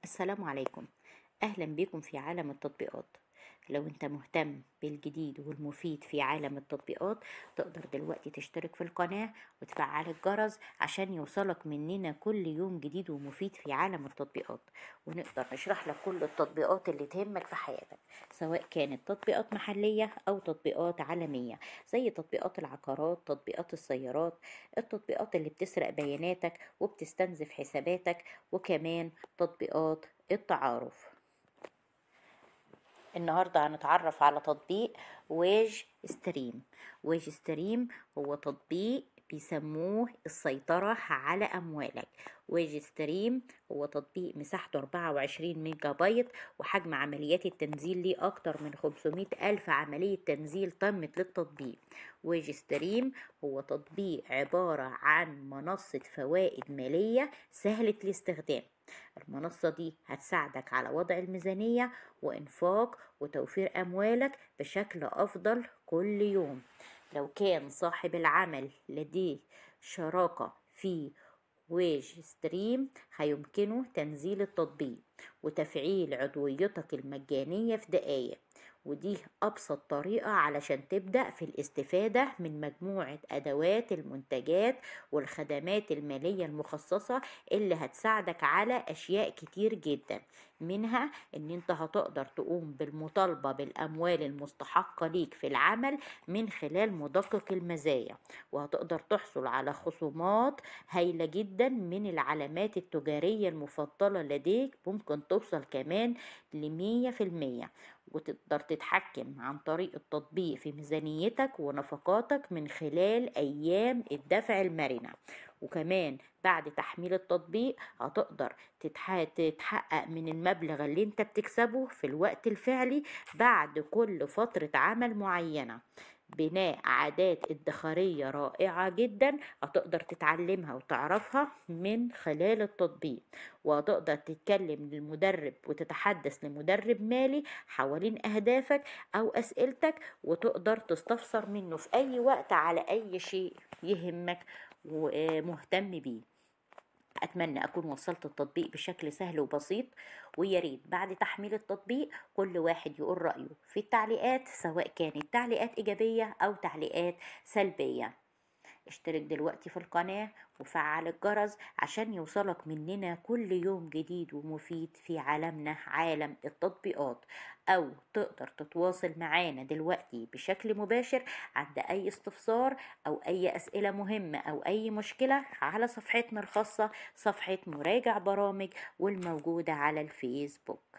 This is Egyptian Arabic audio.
السلام عليكم، أهلا بكم في عالم التطبيقات. لو انت مهتم بالجديد والمفيد في عالم التطبيقات تقدر دلوقتي تشترك في القناة وتفعل الجرس عشان يوصلك مننا كل يوم جديد ومفيد في عالم التطبيقات، ونقدر نشرح لك كل التطبيقات اللي تهمك في حياتك، سواء كانت تطبيقات محلية أو تطبيقات عالمية زي تطبيقات العقارات، تطبيقات السيارات، التطبيقات اللي بتسرق بياناتك وبتستنزف حساباتك، وكمان تطبيقات التعارف. النهاردة هنتعرف على تطبيق Wagestream. Wagestream هو تطبيق بيسموه السيطرة على أموالك. Wagestream هو تطبيق مساحته 24 ميجا بايت، وحجم عمليات التنزيل ليه أكتر من 500 ألف عملية تنزيل تمت للتطبيق. Wagestream هو تطبيق عبارة عن منصة فوائد مالية سهلة الاستخدام. المنصة دي هتساعدك على وضع الميزانية وإنفاق وتوفير أموالك بشكل أفضل كل يوم. لو كان صاحب العمل لديه شراكة في Wagestream هيمكنه تنزيل التطبيق وتفعيل عضويتك المجانية في دقايق، ودي أبسط طريقة علشان تبدأ في الاستفادة من مجموعة أدوات المنتجات والخدمات المالية المخصصة اللي هتساعدك على أشياء كتير جدا، منها إن أنت هتقدر تقوم بالمطالبة بالأموال المستحقة ليك في العمل من خلال مدقق المزايا، وهتقدر تحصل على خصومات هايلة جدا من العلامات التجارية المفضلة لديك، ممكن توصل كمان ل100%، وتقدر تتحكم عن طريق التطبيق في ميزانيتك ونفقاتك من خلال أيام الدفع المرنة. وكمان بعد تحميل التطبيق هتقدر تتحقق من المبلغ اللي انت بتكسبه في الوقت الفعلي بعد كل فترة عمل معينة. بناء عادات ادخارية رائعة جدا هتقدر تتعلمها وتعرفها من خلال التطبيق، وهتقدر تتكلم للمدرب وتتحدث لمدرب مالي حوالين أهدافك أو أسئلتك، وتقدر تستفسر منه في أي وقت على أي شيء يهمك ومهتم بيه. أتمنى أكون وصلت التطبيق بشكل سهل وبسيط، ويا ريت بعد تحميل التطبيق كل واحد يقول رأيه في التعليقات، سواء كانت تعليقات إيجابية أو تعليقات سلبية. اشترك دلوقتي في القناة وفعل الجرس عشان يوصلك مننا كل يوم جديد ومفيد في عالمنا، عالم التطبيقات. أو تقدر تتواصل معانا دلوقتي بشكل مباشر عند أي استفسار أو أي أسئلة مهمة أو أي مشكلة على صفحتنا الخاصة، صفحة مراجع برامج، والموجودة على الفيسبوك.